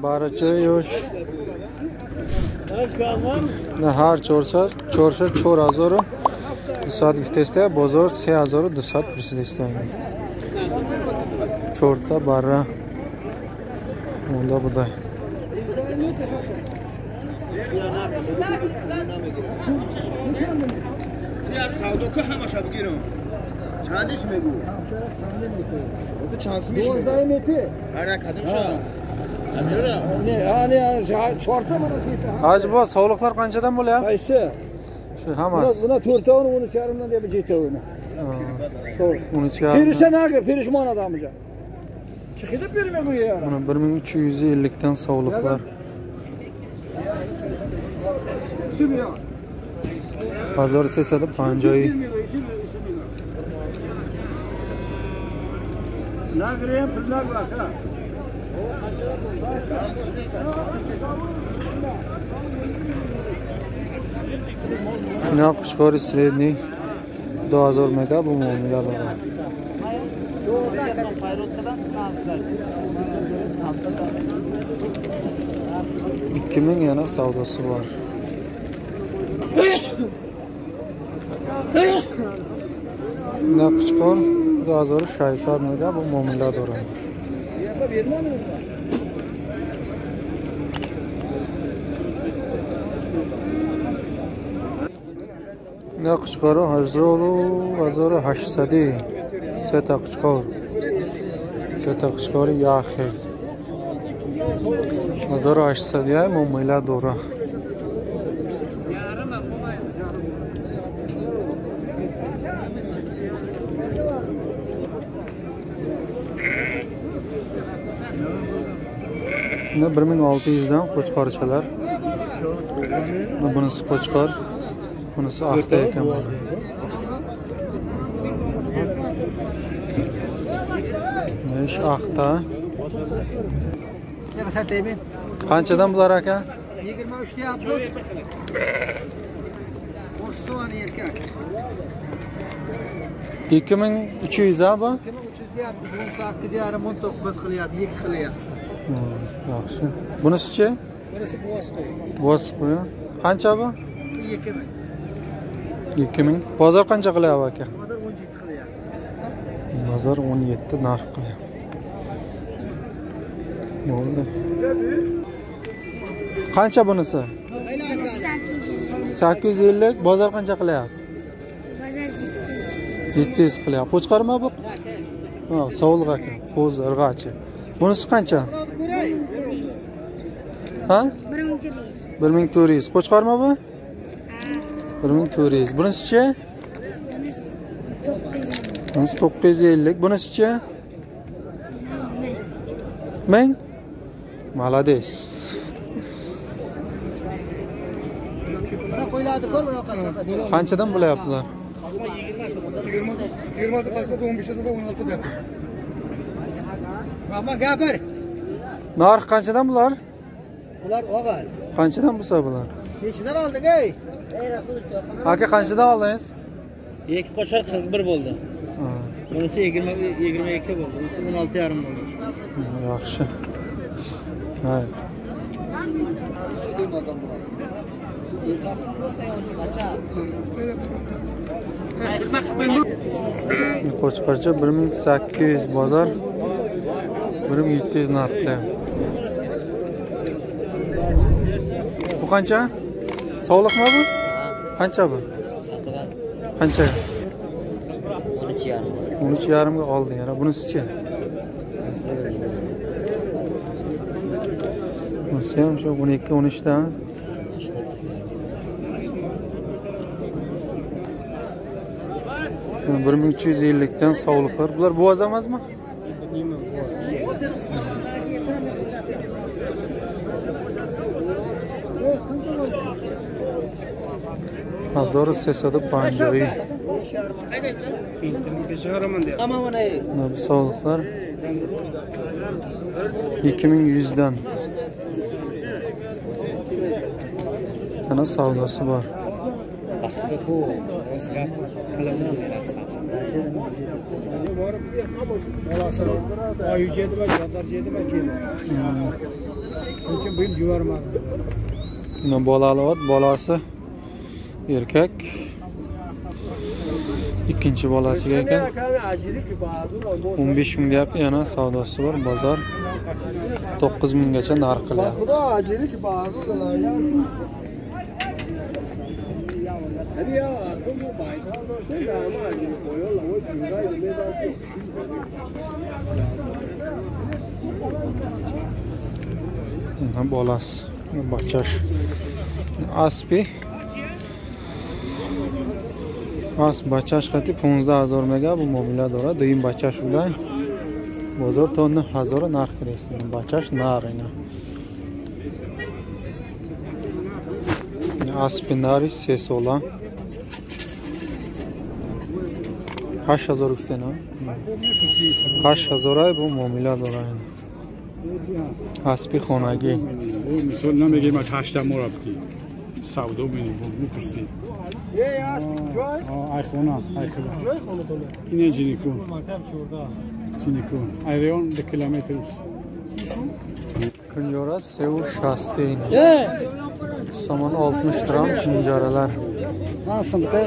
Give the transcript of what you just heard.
Baracha yosh. На ҳар чорша 4200 гуфтеста, бозор 3200 пурсидеста. Чорта барра монда буда. Hacı bu sovliqlar qanchadan bo'lyapti? Qaysi? Shu hammasi. Buna 4tavini 13,5 dan deb 7tavini. 13,5. Perishon agir, perishmon odamija. Chiqib bermay qo'yar. Buni 1350 dan sovliqlar. 1350. Nagrim pullar bor ha. На qo'chqori средний 2000 mega bu muomala bor. 2000 yana savdosi bor. На qo'chqor 2600 mega bu muomala bor. На qo'chqori 1800 seta qo'chqor. Seta qo'chqori yaxil. 1800 ya muomala dora. Buna 1600 dan qo'chqorchalar. Bunisi qo'chqor. Bunisi axta ekan. Nesh axta. Qanchadan bular aka? 23 deyapmiz. 30 erkak. 2300 ha bu? 2300 deyapmiz. 18,5 19 qilyapti, 2 qilyapti. Yaxshi. Bunisichi? Bunisi bo'z qo'y. Bo'z qo'y. Qancha bu? 2000. 2000. Bozor qancha qilyapti aka? Bozor 17 qilyapti. Bozor 17 narx qilyapti. Bo'ldi. Qancha bunisi? 850. Bozor qancha qilyapti? Bozor 700 qilyapti. Qo'chqormi bu? Ha, sovliq ekan. Qo'z irg'achi. Bunisi qancha? Ha? 1400. 1400. Qo'chqormi bu? 1400. Bunisichi? Bunisi 950. Bunisichi? 1000. Молодец. Qanchadan bo'lyaptilar? 20 15 da 16 deyapti. Rahman gapir. Narx qanchadan bular? Bular og'ir. Qanchadan bo'lsa bular? Nechidan oldik ey? Aka qanchadan oldingiz? 2 qo'chqor 41 bo'ldi. Bunisi 20 22 bo'ldi. Bunisi 16,5 bo'ldi. Yaxshi. Ha. Qo'chqorcha 1800 bozor 1700 narx qilyapti. Bu qancha? Sog'liqmi bu? Qancha bu? Qancha? 13,5. 13,5 ga olding. Yana bunisichi? Bunisi ham shu 12 13 dan. Bir 1350 dan sovliqlar. Bular bo'g'oz emasmi? Hazor 350. Bu sovliqlar 2100 dan. Yana savdosi bor. Shuning uchun bu yil yubormadim. Buni bolali ot, bolasi erkak. Ikkinchi bolasiga ekan. 15 ming deyapti, yana savdosi bor, bozor 9 minggacha narx qilyapti. Buni bolasi, bachash. Aspi. Asp bachash qati 15000 mega bu mobilya dora, duim bachash bilan bozor to 9000 narx qilyapti. Bachash nar ina. Aspi nari 3 sola. 8000 гуфтена. 8000 bu muомила дора. Аспи хонагӣ. Мисол намегем аз 8 мо рафти. Савдо бинем, мепурсӣ. Эй асп ҷой? Ай хона, ай хона. Ҷой хонатон? Ина ҷиникун. Ҷиникун. Айрон 2 километр. Kunjora 360 ina. Somon 60 dram shinjaralar. Nasıl be?